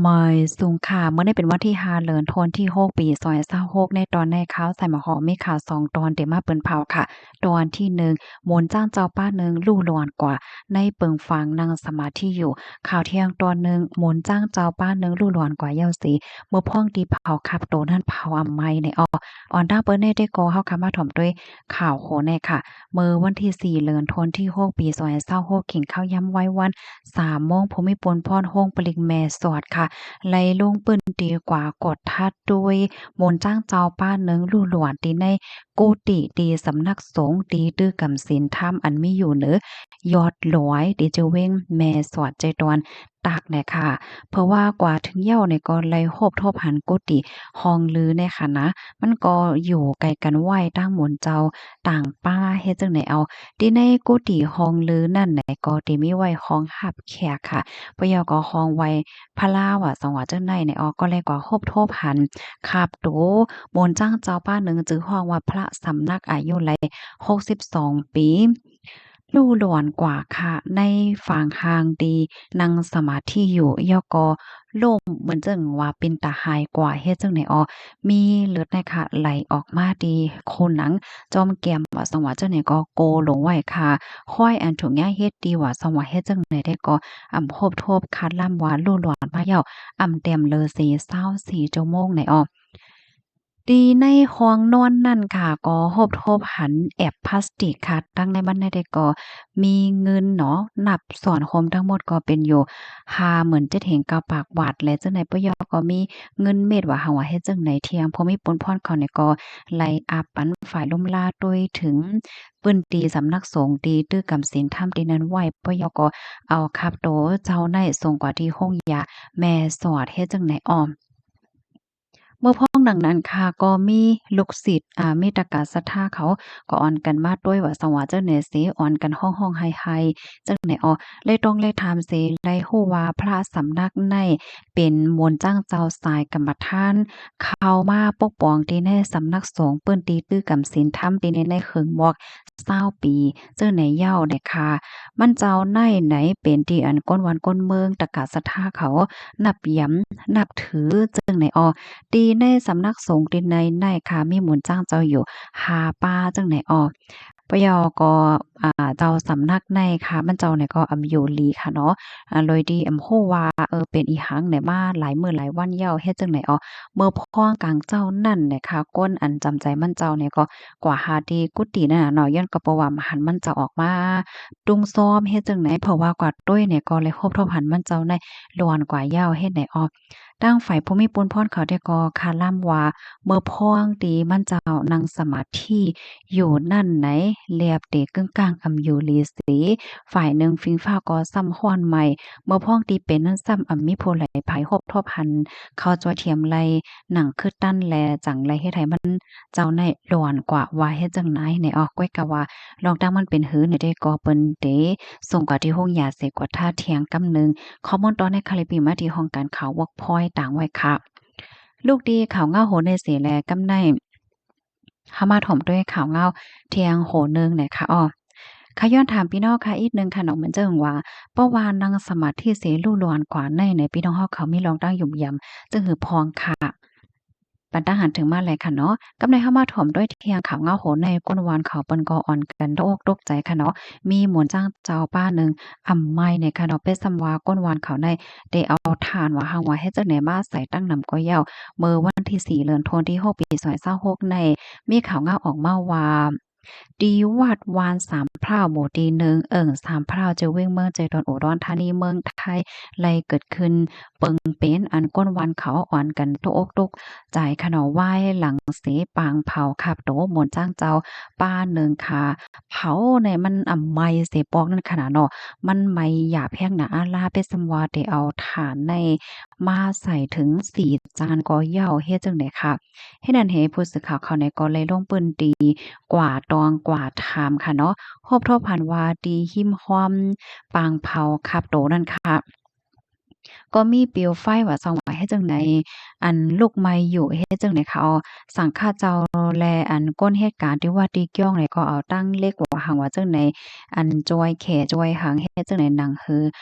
ມາຍສຸງຄ່ະ ມື້ນີ້ເປັນວັນທີຫ້າ ເດືອນທັນວາ ປີສອງພັນຊາວຫົກ ໃນຕອນໃນຂ່າວສາຍໝາກຫອມ ມີຂ່າວສອງຕອນເດມາເປີນເຜົາຄ່ະ. ຕອນທີໜຶ່ງ ໝູນຈ້າງເຈົ້າປ້າໜຶ່ງ ລູ້ຫຼອນກວ່າ ໃນເປິງຟາງນັ່ງສະມາທິຢູ່. ຂ່າວທ່ຽງຕອນໜຶ່ງ ໝູນຈ້າງເຈົ້າປ້າໜຶ່ງ ລູ້ຫຼອນກວ່າເຍົາເສ ເມື່ອພ້ອງທີ່ເຜົາຄາບໂຕນັ້ນເຜົາອຳໄມໃນອອກ. ອອນຕັ້ງເປີດແນ່ແຕ່ກໍ ເຮົາກະມາຖອມດ້ວຍຂ່າວໂຄແນ່ຄ່ະ. ເມື່ອວັນທີສີ່ ເດືອນທັນວາ ປີສອງພັນຊາວຫົກ ກິນເຂົ້າຢາມໄວວັນ ສາມໂມງ ພູມິພົນພອນ ໂຮງຜະລິດແມ່ສອດຄ່ະ ໄດ້ລົງພື້ນທີ່ກວາດກວດທັດດ້ວຍໝູນຈ້າງເຈົ້າປ້າໜຶ່ງ ລູ້ຫຼອນທີ່ໃນກຸຕິທີ່ສຳນັກສົງທີ່ຕື້ກຳສິນທຳ ອັນມີຢູ່ເໜີຍອດດອຍ ທີ່ຈະເວັງແມ່ສອດ ໃຈຕອນ ຕາກແນ່ຄ່ະ. ເພາະວ່າກວ່າເຖິງເຍົານີ້ກໍໄດ້ພົບທົບຫັນກຸຕິຮອງລືແນ່ຄ່ະນະ ມັນກໍຢູ່ໄກກັນໄວ້ ຕ່າງໝູນເຈົ້າຕ່າງປ້າ ເຮັດຈັ່ງໃດເອົາ. ທີ່ໃນກຸຕິຮອງລືນັ້ນແນ່ກໍທີ່ມີໄວ້ຮອງຮັບແຂກຄ່ະ ພວກເຮົາກໍຮອງໄຫວ້ພະລາ ວ່າສັງວ່າຈັ່ງໃດແນ່ອອກ ກໍໄດ້ກວ່າພົບທົບຫັນຄາບໂຕ ໝູນຈ້າງເຈົ້າປ້າໜຶ່ງ ຈື່ຮອງວ່າພະສຳນັກ ອາຍຸໄດ້ຫົກສິບສອງປີ ລູ້ຫຼອນກວ່າຄ່ະ ໃນຟາງຮ່າງທີ່ນັ່ງສະມາທິຢູ່ ແລ້ວກໍລົ້ມເໝືອນຈັ່ງວ່າເປັນຕາຫາຍກວ່າ ເຮັດຈັ່ງໃດອອກ ມີເລືອດໃນຄ່ະໄຫຼອອກມາທີ່ໂຄໜັງ ຈອມແກ້ມ ວ່າສັງວ່າຈັ່ງໃດກໍໂກລົງໄວ້ຄ່ະ. ຄວາຍອັນຖືກຍ້າຍເຮັດທີ່ວ່າສັງວ່າເຮັດຈັ່ງໃດແທ້ກໍ ອຳພົບທົບຄາດລຳວ່າລູ້ຫຼອນມາແລ້ວ ອຳແຕ່ມເລີເສຊາວສີ່ຊົ່ວໂມງໃນອອກ. ທີ່ໃນຫ້ອງນອນນັ້ນຄ່ະ ກໍພົບທົບຫັນແອບພລາສຕິກຄ່ະ ທັງໃນມັນໃນແທ້ກໍມີເງິນເນາະ ນັບຊ້ອນໂຮມທັງໝົດກໍເປັນຢູ່ຫ້າໝື່ນເຈັດພັນເກົ້າຮ້ອຍບາດ ແລະ ຈັ່ງໃດປະຍອກກໍມີເງິນເມັດວ່າຫາວ່າເຮັດຈັ່ງໃດ. ທ່ຽງ ພວກມີປຸນພອນເຂົານີ້ກໍໄດ້ອາບປັນຝ່າຍລຸ່ມລາດໂດຍເຖິງພື້ນທີ່ສຳນັກສົງທີ່ຕື້ກຳສິນທຳທີ່ນັ້ນໄວ້ ປະຍອກກໍເອົາຄາບໂຕເຈົ້າໃນສົ່ງກວ່າທີ່ໂຮງຢາແມ່ສອດ ເຮັດຈັ່ງໃດອອກ. ເມື່ອພ້ອມດັ່ງນັ້ນຄ່ະ ກໍມີລູກສິດ ອາ ມີຕະກາສັດທາເຂົາ ກໍອ່ອນກັນມາດ້ວຍວ່າສັງວ່າເຈົ້າແນ່ເສ ອ່ອນກັນຮ້ອງໆໄຫ້ໆ ຈັ່ງໃດອອກ ແລະ ຕ້ອງໄດ້ຖາມເສ ໄດ້ຮູ້ວ່າພະສຳນັກໃນເປັນໝູນຈ້າງເຈົ້າສາຍກຳມະຖານ ເຂົ້າມາປົກປ້ອງທີ່ໃນສຳນັກສົງ ພື້ນທີ່ຕື້ກຳສິນທຳທີ່ໃນ ໃນເຄິ່ງໝອກ ຊາວປີ ເຈົ້າໃນເຍົາໃນຄ່ະ ມັນເຈົ້າໃນໃນເປັນທີ່ອັນຄົນບ້ານຄົນເມືອງ ຕະກາສັດທາເຂົານັບຢຳນັບຖື ເຈົ້າໃນອອກ. ທີ່ໃນສຳນັກສົງທີ່ໃນໃນຄ່ະ ມີໝູນຈ້າງເຈົ້າຢູ່ຫ້າປ້າ ເຈົ້າໃນອອກ. ປະເຍົາກໍ ອາ ເຈົ້າສຳນັກໃນຄ່ະ ມັນເຈົ້າໃນກໍອຳຢູ່ດີຄ່ະເນາະ ອາ ໂດຍທີ່ອຳຮູ້ວ່າ ເອີ ເປັນອີ່ຫຍັງໃນມາຫຼາຍມື້ຫຼາຍວັນເຍົາ ເຮັດຈັ່ງໃດອອກ. ເມື່ອພ້ອມກາງເຈົ້ານັ້ນແຫຼະຄ່ະ ຄົນອັນຈຳໃຈມັນເຈົ້ານີ້ກໍກວ່າຫາທີ່ກຸຕິນັ້ນນະເນາະ ຍ້ອນກໍເພາະວ່າມາຫັນມັນເຈົ້າອອກມາຕຸງຊ້ອມເຮັດຈັ່ງໃດ ເພາະວ່າກວ່າໂຕຍນີ້ກໍເລີຍພົບທົບຫັນມັນເຈົ້າໃນຫຼອນກວ່າເຍົາເຮັດໃດອອກ. ທາງຝ່າຍຜູ້ມີປຸນພອນເຂົາແຕ່ກໍຄາດລຳວ່າ ເມື່ອພ້ອມທີ່ມັນເຈົ້ານັ່ງສະມາທິຢູ່ນັ້ນໃນ ແລບເຕກຶ້ງກ້າງອຳຢູ່ລີເສ ຝ່າຍໜຶ່ງຟິງຟ້າກໍຊ້ຳຮ້ອນໄໝ້ ເມື່ອພ້ອມທີ່ເປັນນັ້ນຊ້ຳ ອຳມີຜູ້ໃດພາຍຮົບທົບຫັນເຂົ້າຊ່ວຍທຽມໄລ່ໜັງຄືດຕັນ ແລະ ຈັ່ງໄດ້ເຮັດໃຫ້ມັນເຈົ້າໃນຫຼອນກວ່າວ່າເຮັດຈັ່ງໃດໃນອອກ. ກ້ວຍກະວ່າລອງຕັ້ງມັນເປັນຫືໃນເດກໍເພິ່ນເດສົ່ງກວ່າທີ່ໂຮງຢາເສກວ່າທ່າທຽງກຳໜຶ່ງ. ຂໍ້ມູນຕອນໃນຄາລິບປີມາທີ່ຫ້ອງການຂ່າວ Workpoint ຕາງໄວ້ຄ່ະ. ລູກດີຂ່າວເງົາໂຫໃນເສແລກຳໃນ ເຮົາມາຖອມດ້ວຍຂ່າວເງົາທ່ຽງໂຫໜຶ່ງນະຄະ. ອໍ ຂ້າຍ້ອນຖາມພີ່ນ້ອງຂ້າອີກໜຶ່ງຄະເນາະ ເໝືອນຈັ່ງວ່າ ເພາະວ່ານັ່ງສະມາທິເສ ລູ້ຫຼອນກວ່າໃນ ໃນພີ່ນ້ອງເຮົາເຂົາມີລອງຕັ້ງຫຍຸ້ມຢຳ ຈຶ່ງຫືອພອງຄະ ປັນຕັ້ງຫັນເຖິງມາແລະຄະເນາະ. ກຳໃນເຮົາມາຖອມດ້ວຍທ່ຽງຂ່າວເງົາໂຫໃນ ຄົນວານເຂົາເພິ່ນກໍອ່ອນກັນຕົກອົກຕົກໃຈຄະເນາະ. ມີໝູນຈ້າງເຈົ້າປ້າໜຶ່ງ ອຳໄມໃນຄະເນາະ ເປັນສ່ຳວ່າຄົນວານເຂົາໃນ ໄດ້ເອົາຖ່ານວ່າຫາງວ່າເຮັດຈັ່ງໃດມາໃສ່ຕັ້ງນຳກໍເຍົາ. ເມື່ອວັນທີສີ່ ເດືອນທັນວາ ປີສອງພັນຊາວຫົກໃນ ມີຂ່າວເງົາອອກມາວ່າ ທີ່ວັດວານສາມພ້າວ ໝູ່ທີໜຶ່ງ ເອີ່ງສາມພ້າວ ເຈີເວັງ ເມືອງເຈີ ຕອນອຸດອນທານີ ເມືອງໄທ ໄດ້ເກີດຂຶ້ນເປິງເປັນອັນຄົນວານເຂົາອ່ອນກັນຕົກອົກຕົກໃຈຄະເນາະ ວາຍຫຼັງເສປາງເຜົາຄາບໂຕໝູນຈ້າງເຈົ້າປ້າໜຶ່ງຄະ. ເຜົາໃນມັນອຳໄມເສປອກນັ້ນຄະນະເນາະ ມັນໄໝ້ຢາບແຮງໜາອາລາ ເປັນສ່ຳວ່າໄດ້ເອົາຖ່ານໃນມາໃສ່ເຖິງສີ່ຈານກໍເຍົາ ເຮັດຈັ່ງໃດຄະ. ເຮັດນັ້ນໃຫ້ຜູ້ສື່ຂ່າວເຮົານີ້ກໍໄດ້ລົງພື້ນທີ່ກວາດຕ້ອງກວາດຖາມຄະເນາະ ພົບທົບຫັນວ່າທີ່ຮິມຮ່ອມປາງເຜົາຄາບໂຕນັ້ນຄະ ກໍມີປິວໄຟວ່າຊັ້ນວ່າເຮັດຈັ່ງໃດ ອັນລຸກໄໝ້ຢູ່ເຮັດຈັ່ງໃດເຂົາ ສັງຂະເຈົ້າ ແລະ ອັນຄົນເຮັດການທີ່ວັດທີ່ກ່ຽວນີ້ກໍເອົາຖັງເຫຼັກວ່າຫັ້ນວ່າຈັ່ງໃດ ອັນຈອຍແຂຈອຍຫາງເຮັດຈັ່ງໃດ ໜັງຫື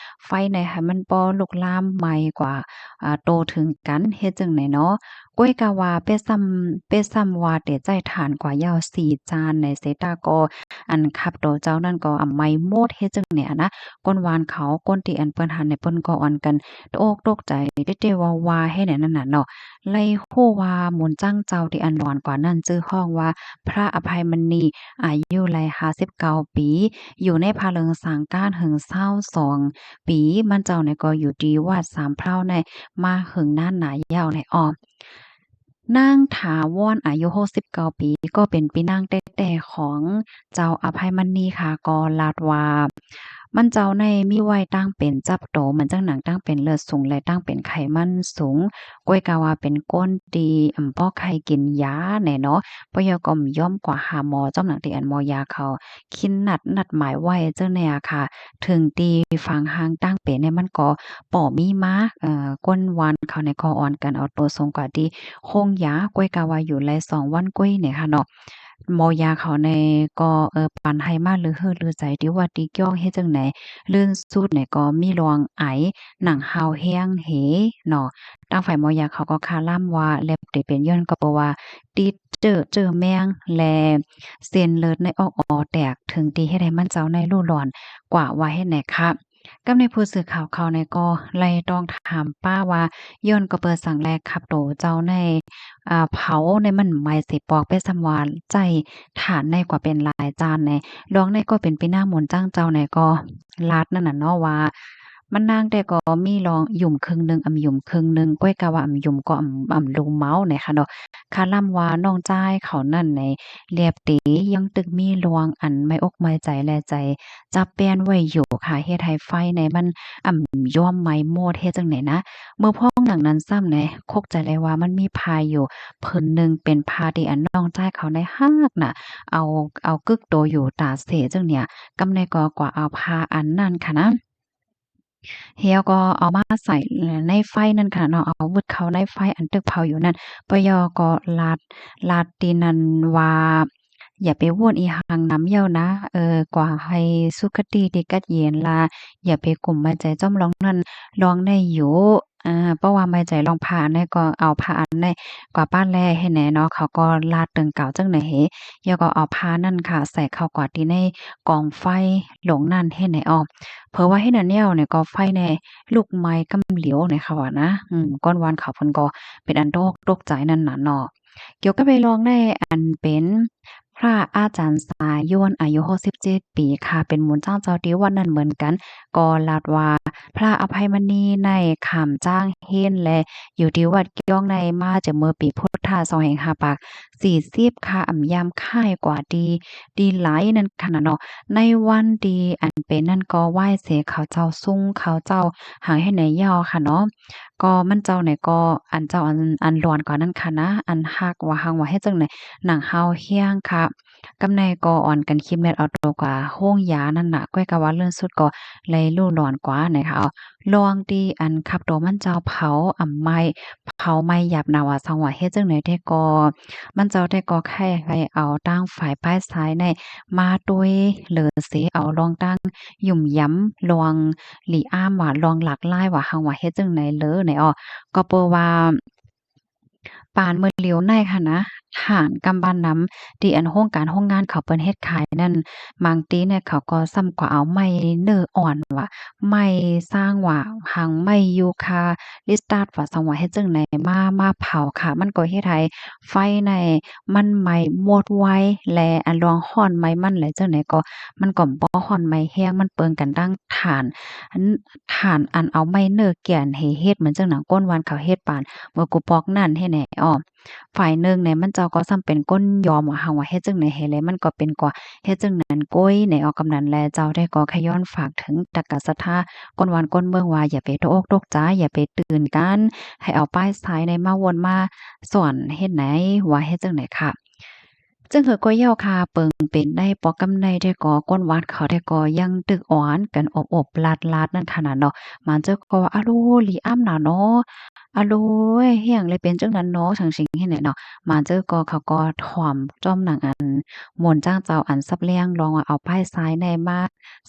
ໄຟໃນໃຫ້ມັນບໍ່ລຸກລາມໄໝ້ກວ່າ ອ່າ ໂຕເຖິງກັນເຮັດຈັ່ງໃດເນາະ. ກວຍກາວ່າເປັດຊຳ ເປັດຊຳວ່າເຕໃຊ້ຖ່ານກວ່າຍາວສີ່ຈານໃນເສຕາກໍ ອັນຂັບໂຕເຈົ້ານັ້ນກໍອຳໄໝ້ໝົດເຮັດຈັ່ງໃດຫັ້ນນະ. ຄົນວານເຂົາ ຄົນທີ່ອັນເພິ່ນຫັນໃນເພິ່ນກໍອ່ອນກັນຕົກອົກຕົກໃຈເຕໆວ່າໆເຮັດແນວນັ້ນນະເນາະ. ໄລ່ຮູ້ວ່າໝູນຈ້າງເຈົ້າທີ່ອັນຫຼອນກວ່ານັ້ນ ຊື່ຮ້ອງວ່າ ພະອະໄພມະນີ ອາຍຸໄລ່ຫ້າສິບເກົ້າປີ ຢູ່ໃນພະເລິງສັງການເຖິງຊາວສອງປີ ມັນເຈົ້ານີ້ກໍຢູ່ທີ່ວັດສາມເພົາໃນມາເຖິງນານນາຍາວແລ້ວອອກ. ນາງຖາວອນ ອາຍຸຫົກສິບເກົ້າປີ ກໍເປັນພີ່ນາງແທ້ໆຂອງເຈົ້າອະໄພມະນີຄ່ະ ກໍລາດວ່າ ມັນເຈົ້າໃນມີໄວ້ຕັ້ງເປັນຈັບໂຕ ເໝືອນຈັ່ງໜັງຕັ້ງເປັນເລືອດສູງ ແລະ ຕັ້ງເປັນໄຂມັນສູງ ກວຍກາວ່າເປັນຄົນທີ່ ອຳ ບໍ່ໃຄ່ກິນຢາແນ່ເນາະ ບໍ່ຢາກກໍບໍ່ຍອມກວ່າຫາໝໍ ຈ້ອມໜັງທີ່ອັນໝໍຢາເຂົາ ຄິນນັດ ນັດໝາຍໄວ້ຈັ່ງໃດອະຄ່ະ ເຖິງທີ່ຟັງຮ່າງຕັ້ງເປັນນີ້ມັນກໍບໍ່ມີມາ ເອີ ຄົນວານເຂົານີ້ກໍອ່ອນກັນເອົາໂຕສົ່ງກວ່າທີ່ໂຮງຢາ ກວຍກາວ່າຢູ່ໄລ່ສອງວັນກວຍນີ້ຄ່ະເນາະ. ໝໍຢາເຂົານີ້ກໍ ເອີ ປານໃຫ້ມາລືຫືລືໃຈທີ່ວ່າຕິກຽວເຮັດຈັ່ງໃດ ລື່ນສຸດນີ້ກໍມີລວງໄອ ໜັງຫ້າວແຮງເຮເນາະ. ທາງຝ່າຍໝໍຢາເຂົາກໍຄາລຳວ່າແລບເຕເປັນຍ້ອນກໍເພາະວ່າຕິດ ເຈີ ເຈີແມງ ແລະ ເສັ້ນເລືອດໃນອອກອໍແຕກ ເຖິງທີ່ເຮັດໃຫ້ມັນເຈົ້າໃນລຸຫຼອນກວ່າວ່າເຮັດແນວຂະ. ກັບໃນຜູ້ສື່ຂ່າວເຂົາໃນກໍໄລ່ຕ້ອງຖາມປ້າວ່າ ຍ້ອນກໍເປີດສັງແລຂັບໂຕເຈົ້າໃນ ອາ ເຜົາໃນມັນໄໝ້ເສປອກ ເປັນສ່ຳວ່າໃຊ້ຖ່ານໃນກວ່າເປັນຫຼາຍຈານໃນ. ລອງໃນກໍເປັນປີນາໝູນຈ້າງເຈົ້າໃນກໍລາດນັ້ນນະເນາະວ່າ ມັນນາງແຕ່ກໍມີລອງຫຍຸມເຄິ່ງໜຶ່ງ ອຳຫຍຸມເຄິ່ງໜຶ່ງ ກວຍກາວ່າອຳຫຍຸມກໍອຳ ອຳລຸມເມົາໃນຂະເນາະ. ຄາລຳວ່ານ້ອງຊາຍເຂົານັ້ນໃນແລບເຕຍັງຕຶກມີລວງອັນໄໝ້ອົກໄໝ້ໃຈ ແລະ ໃຈຈັບແປ້ນໄວ້ຢູ່ຄ່ະ ເຮັດໃຫ້ໄຟໃນມັນອຳຢອມໄໝ້ໝົດເຮັດຈັ່ງໃດນະ. ເມື່ອພ້ອມໜັງນັ້ນຊ້ຳໃນ ຄົກໃຈໄດ້ວ່າມັນມີຜ້າຢູ່ຜືນໜຶ່ງ ເປັນຜ້າທີ່ອັນນ້ອງຊາຍເຂົາໃນຮັກນະ ເອົາ ເອົາກຶກໂຕຢູ່ຕາເສຈັ່ງເນີ້ຍ ກຳໃນກໍກວ່າເອົາຜ້າອັນນັ້ນຂະນະ ແລ້ວກໍເອົາມາໃສ່ໃນໄຟນັ້ນຂະເນາະ ເອົາວຶດເຂົ້າໃນໄຟອັນຕຶກເຜົາຢູ່ນັ້ນ. ປະຢໍກໍລາດ ລາດຕີນັ້ນວ່າ ຢ່າໄປວນອີ່ຫຍັງນຳເຍົານະ ເອີ ກວ່າໃຫ້ສຸຄະຕິທີ່ກັດເຢັນລະ ຢ່າໄປກຸມໄໝ້ໃຈຈ້ອມລອງນັ້ນລອງໃນຢູ່ ອາ ເພາະວ່າໄໝ້ໃຈລອງຜ້າອັນໃດກໍເອົາຜ້າອັນໃດກວ່າປ້າແລເຮັດແນເນາະ. ເຂົາກໍລາດຕຶງກ່າວຈັ່ງໃດເຮ ແລ້ວກໍເອົາຜ້ານັ້ນຂະໃສ່ເຂົ້າກວ່າທີ່ໃນກອງໄຟລົງນັ້ນເຮັດແນອອກ ເພີວ່າເຮັດແນວນີ້ກໍໄຟແນລຸກໄໝ້ກຳຫຼຽວໃນເຂົາວ່ານະ. ອືມ ກ່ອນວານເຂົາເພິ່ນກໍເປັນອັນຕົກອົກຕົກໃຈນັ້ນນະເນາະ. ກ່ຽວກັບເລື່ອງໃນອັນເປັນພະອາຈານສາຍົນ ອາຍຸຫົກສິບເຈັດປີຄ່ະ ເປັນໝູນຈ້າງເຈົ້າທີ່ວັດນັ້ນເໝືອນກັນ ກໍລາດວ່າ ພະອະໄພມະນີໃນຂ້າມຈ້າງເຮນ ແລະ ຢູ່ທີ່ວັດກ່ຽວໃນມາຈາກເມື່ອປີພຸດທະສອງພັນຫ້າຮ້ອຍສີ່ສິບຄ່ະ ອຳຢາມຄ້າຍກວ່າທີ່ ທີ່ຫຼາຍນັ້ນຂະນະເນາະ. ໃນວັນທີ່ອັນເປັນນັ້ນກໍໄຫວ້ເສເຂົາເຈົ້າ ຊຸງເຂົາເຈົ້າ ຫາງເຮັດໃນເຍົາຂະເນາະ. ກໍມັນເຈົ້າໃນກໍ ອັນເຈົ້າອັນ ອັນຫຼອນກວ່ານັ້ນຂະນະ ອັນຮັກວ່າຮັງວ່າເຮັດຈັ່ງໃດ ໜັງຫ້າວແຮງຂະ ກຳໃນກໍອ່ອນກັນຄີບແມັດເອົາໂຕກວ່າໂຮງຢານັ້ນນະ ກວຍກະວ່າເລື່ອງສຸດກໍໄລ່ລຸຫຼອນກວ່າໃນເຂົາ ລອງທີ່ອັນຂັບໂຕມັນເຈົ້າເຜົາອຳໄໝ້ ເຜົາໄໝ້ຫຍາບໜາວ່າສັງວ່າເຮັດຈັ່ງໃດແທ້ກໍ ມັນເຈົ້າແທ້ກໍໃຫ້ ໃຫ້ເອົາທາງຝ່າຍຝ່າຍຊາຍໃນມາຕົວເລີເສ ເອົາລອງຕັ້ງຫຍຸມຢຳ ລອງ ລີອາມວ່າລອງຫຼາກຫຼາຍວ່າ ຫັງວ່າເຮັດຈັ່ງໃດເລີໃນອອກ ກໍເພາະວ່າປານມື້ຫຼຽວໃນຫັ້ນນະ ຖານກຳບ້ານນຳ ທີ່ອັນໂຮງການໂຮງງານເຂົາເພິ່ນເຮັດຂາຍນັ້ນ ບາງທີນີ້ເຂົາກໍສ່ຳກວ່າເອົາໄມ້ເນີອ່ອນວ່າ ໄມ້ຊາງວ່າ ຫັງໄມ້ຢູຄາລິສຕັດວ່າ ສັງວ່າເຮັດຈັ່ງໃດມາ ມາເຜົາຂະ ມັນກໍເຮັດໃຫ້ໄຟໃນມັນໄໝ້ໝົດໄວ ແລະ ອັນລວງຮ້ອນໄໝ້ມັນແລະ ຈັ່ງໃດກໍ ມັນກໍບໍ່ຮ້ອນໄໝ້ແຮງ ມັນເປິງກັນທັງຖານ ອັນ ຖານອັນເອົາໄມ້ເນີແກ່ນໃຫ້ເຮັດ ເໝືອນຈັ່ງໜັງກົ້ນວັນເຂົາເຮັດປານເມື່ອກູປອກນັ້ນເຮັດແນ່ອອກ ຝ່າຍໜຶ່ງແນ່ ມັນເຈົ້າກໍສ່ຳເປັນກົ້ນຍອມວ່າ ຫາງວ່າເຮັດຈັ່ງໃດໃຫ້ແລ ມັນກໍເປັນກວ່າເຮັດຈັ່ງນັ້ນໂກຍແນ່ອອກ ກຳນັ້ນແລ ເຈົ້າໄດ້ກໍຂະຍ້ອນຝາກເຖິງຕັກກະສັດທາ ກົ້ນວັນກົ້ນເມືອງວ່າ ຢ່າໄປຕົກອົກຕົກໃຈ ຢ່າໄປຕື່ນກັນ ໃຫ້ເອົາປ້າຍຊາຍໃນມາວົນມາສອນເຮັດໃດ ວ່າເຮັດຈັ່ງໃດຂະ. ຈຶ່ງເຫີກໍເຍົາະຄ່າເປິງເປັນໄດ້ ປອກກຳໄນແທ້ກໍ ກົ້ນຫວັດເຂົາແທ້ກໍ ຍັງຕຶກອ່ອນກັນອົບໆລາດໆນັ້ນຂະໜາດເນາະ. ໝານເຈີກໍວ່າ ອາໂລ ລີອຳນາເນາະ ອາໂລ ເຮັດຫຍັງເລີຍເປັນຈັ່ງນັ້ນເນາະ ຈັ່ງຊີ້ຫັ້ນແຫຼະເນາະ. ໝານເຈີກໍ ເຂົາກໍຖອມຈ້ອມໜັງອັນ ມົນຈ້າງເຈົ້າອັນສັບລ້ຽງ ລອງວ່າເອົາປ້າຍຊາຍແນ່ມາ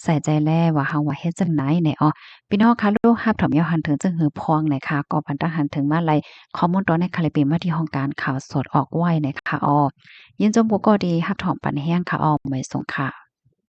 ໃສ່ໃຈແລວ່າເຮົາວ່າເຮັດຈັ່ງໃດແນ່ອໍ. ພີ່ນ້ອງຄາລູກຮັບຖອມເຍົາະຫັ້ນເຖິງຈຶ່ງເຫີພອງແນ່ຄ່ະ ກໍປັນຕັ້ງຫັ້ນເຖິງມາໄລ່ຂໍ້ມູນຕອນໃນຄາລິບເບຍມາທີ່ຫ້ອງການຂ່າວສົດອອກໄວ້ແນ່ຄ່ະອໍ. ຍິນຊົມຜູ້ກໍທີ່ຮັບຖອມປັນແຮງຄ່ະອໍ ມາຍສົງຄ່ະ.